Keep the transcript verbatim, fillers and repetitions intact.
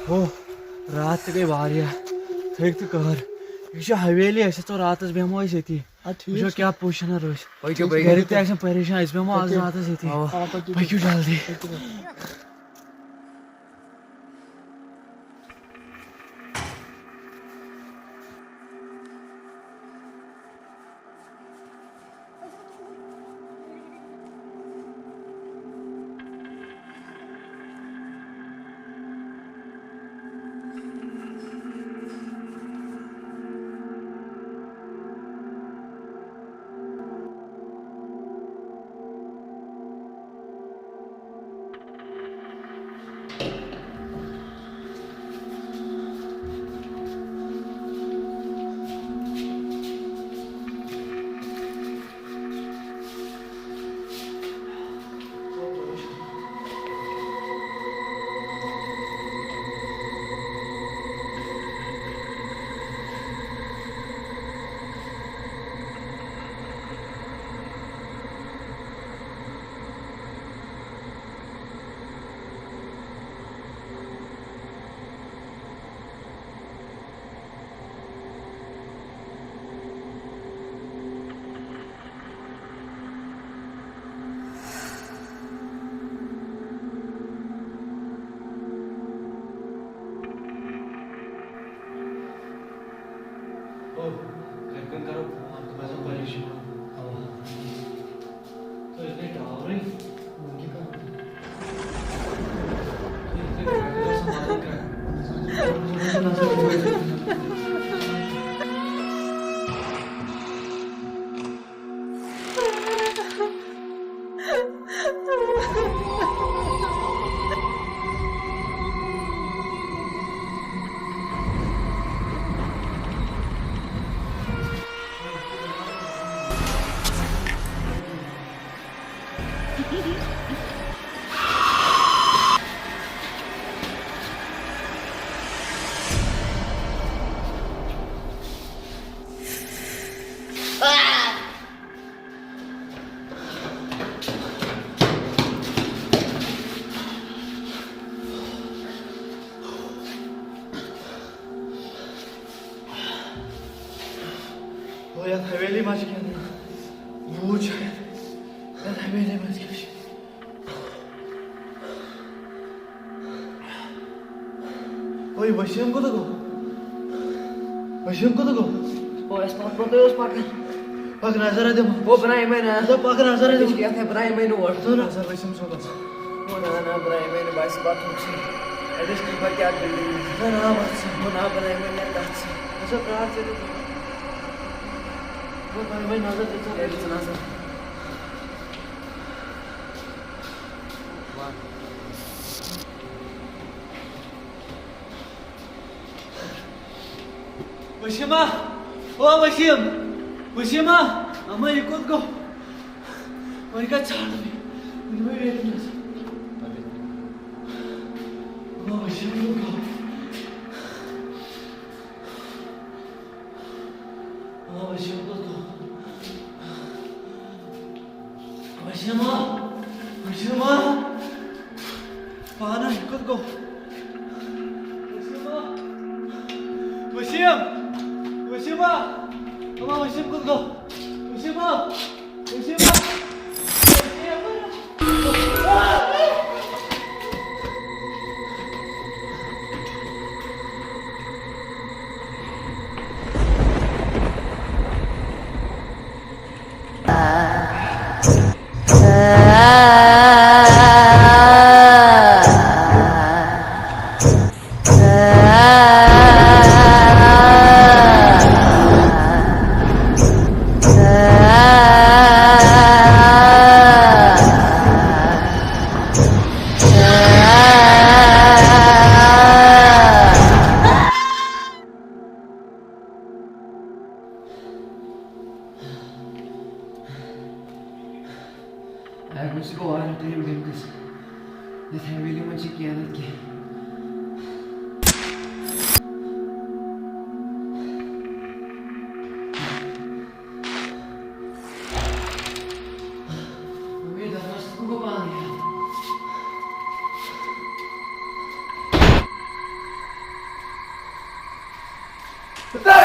ہو، راتھ تہِ گٔے واریاہ، تھٔکۍ تہٕ قہر۔ یہِ چھِ حویلی، أسۍ ہسا راتس بیٚہمو أسۍ ییٚتی۔ اَدٕ ٹھیٖک وٕچھو چھُ۔ کیٛاہ پُش اَنان روٚش۔ پٔکِو، پٔکِو۔ گرِکۍ تہِ آسن پریشان، أسۍ بیٚہمو آز پٔکِو۔ راتس ییٚتی۔ اَوا۔ پٔکِو۔ پٔکِو جلدی۔ پٔکِو۔ او، کَتہِ کَن کَرو فون؟ تِم آسَن پریشان۔ اَوا۔ تُہۍ ٲسۍ نہٕ ٹاورٕے۔ وۄنۍ کیٛاہ کَرو؟ تُہۍ ٲسۍ نہٕ ٹاورٕے، ٲسۍ مَدَد کَران۔ او، یَتھ حویلی منٛز چھِ کینٛہہ بوٗت چھِ۔ یَتھ حویلی منٛز کیٛاہ چھِ؟ اوے، وسیٖم کوٚت گوٚو؟ وسیٖم کوٚت گوٚو؟ او، اَسہِ پَتہٕ کوٚت اوس پَکان؟ پَک نظر دِمو۔ او، بہٕ نہ یِمَے نہٕ۔ دَپ پَک نظر دِمو۔ یَتھ ہے بہٕ نہ یِمَے نہٕ اور۔ ژٕ نظر وسیٖم صٲبَس۔ او، نہ، نہ، بہٕ نہ یِمَے نہٕ، بہٕ آسہٕ پَتہٕ ہُتھ سُے۔ اَتہِ ٲسۍ ٹیٖپَر کیٛاہ بِلڈِنٛگ؟ نہ، نہ، وَتھ ژٕ۔ او، نہ، بہٕ نہ یِمَے نہٕ، کَتھ ژٕ۔ اچھا، پرٛار ژٕ۔ او، بہٕ نہ یِمَے نظر دِژ ژٕ۔ ہے، دِژ نظر۔ وسیٖما، او وسیٖم، وسیٖما، اما یہِ کوٚت گوٚو؟ وۄنۍ کَتہِ ژھانٛڈو یہِ؟ وۄنۍ دِمو ییٚتہِ نَس۔ اما وسیٖم کوٚت گوٚو؟ آ، وسیٖم کوٚت گوٚو؟ وسیٖما، وسیٖما، پانہٕ یہِ کوٚت گوٚو؟ وسیٖما، وسیٖم، وسیٖما، اما وسیٖم کوٚت گوٚو؟ وسیٖما۔ اگر نہٕ سُہ گوٚو واریاہ ٹایم گٔمتِس، یَتھ حویلی منٛز چھِ کینٛہہ نَتہٕ کینٛہہ۔ اُمید حظ ٲس۔ That